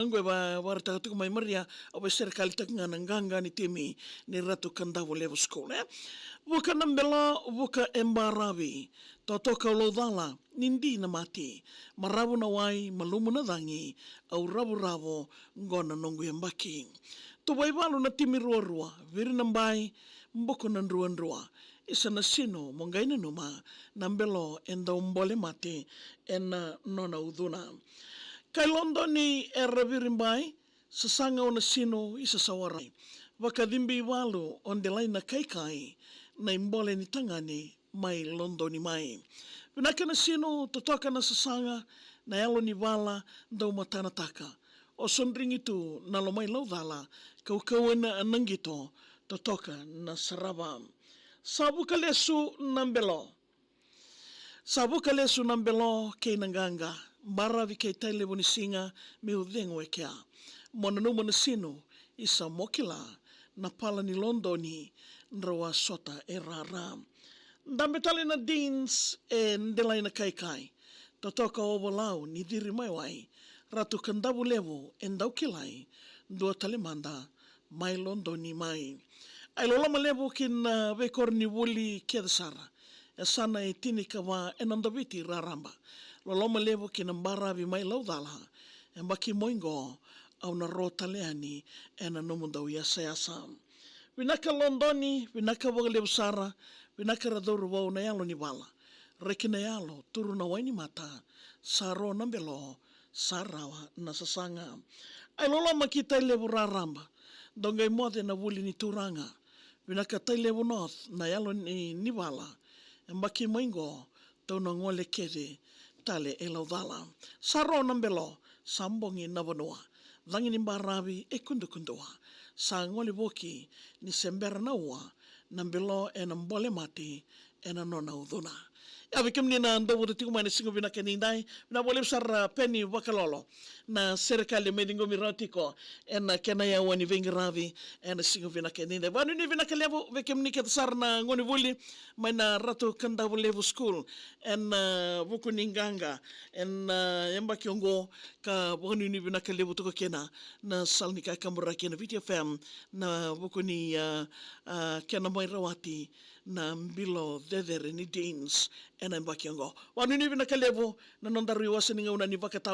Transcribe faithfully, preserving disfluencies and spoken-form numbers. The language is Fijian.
Qo e va-, vakaraitaka tiko mai Maria, au veiserekalitaka ga na qaqa ni timi ni Ratu Kadavulevu School, e. Vuka na belo, vuka e baravi. Totoka au laucala, ni di na mati. Maravu na wai, malumu na cagi, au ravoravo, qo na noqu yabaki. Tuvai valu na timi ruarua, viri na bai, buku na druadrua. Isa na sinu, mo qai nanuma, na belo e dau bole mate, ena nona ucuna. Kai Lodoni era viri bai, sasaga o na sinu, isa sa warai. Vakacibi valu, o Delai na kaikai, na ibole ni tagane, mai Lodoni mai. Vinaka na sinu, totoka na sasaga, na yalo ni vala, dau matanataka. O sodrigi tu, na lomai laucala, kaukauwa na qito, totoka na sarava. Sa vuka lesu na belo. Sa vuka lesu na belo kei na qaqa, baravi kei Tailevu ni siga, meu cegu e kea. Mo nanuma na sinu, isa mo kila, na pala ni Lodoni, drau a sota e rara. Dabe tale na Deans e Delai na kaikai. Totoka o Volau ni ciri mai wai. Ratu Kadavulevu e dau kilai. Dua tale mada mai Lodoni mai. Ai loloma levu ki na veikoronivuli kece sara. E sa na e tinikava e na doviti raraba. Loloma levu ki na baravi mai laucala. E baki moi qo au na ro tale yani e na nomu dau yasayasa. Vinaka Lodoni, vinaka vakalevu sara, vinaka ra cauruvou na yalo ni vala. Reki na yalo, turu na wai ni mata, sa ro na belo, sa rawa na sasaga. Ai loloma ki Tailevu raraba, dou qai moce na vuli ni turaga. Vinaka Tailevu North, na yalo ni, ni vala. E baki mai qo, tou na gole kece tale e laucala. Sa ro na belo, sa bogi na vanua. Cagi ni baravi e kudukudua. Sa gole voki ni se bera na ua, na belo e na bole mate e na nona ucuna. Ia vei kemuni na dovuta tiko mai na siga vinaka ni dai, na volivu sara Peni Vakalolo. Na serekali me ciqomi rawa tiko e na kena yawa ni veiqaravi e na siga vinaka ni dai. Vanuinui vinaka levu vei kemuni kece sara na gonevuli mai na Ratu Kadavulevu School e na, ah, vuku ni qaqa e na, ah, yabaki oqo, ka vakanuinui vinaka levu toka kina na sala ni kakaburaki e na Viti F M na vuku ni, ah, ah, kena mai rawati na bilo cecere ni Deans e na yabaki oqo. Vakanuinui vinaka levu na nodaru iwase ni gauna ni vakatau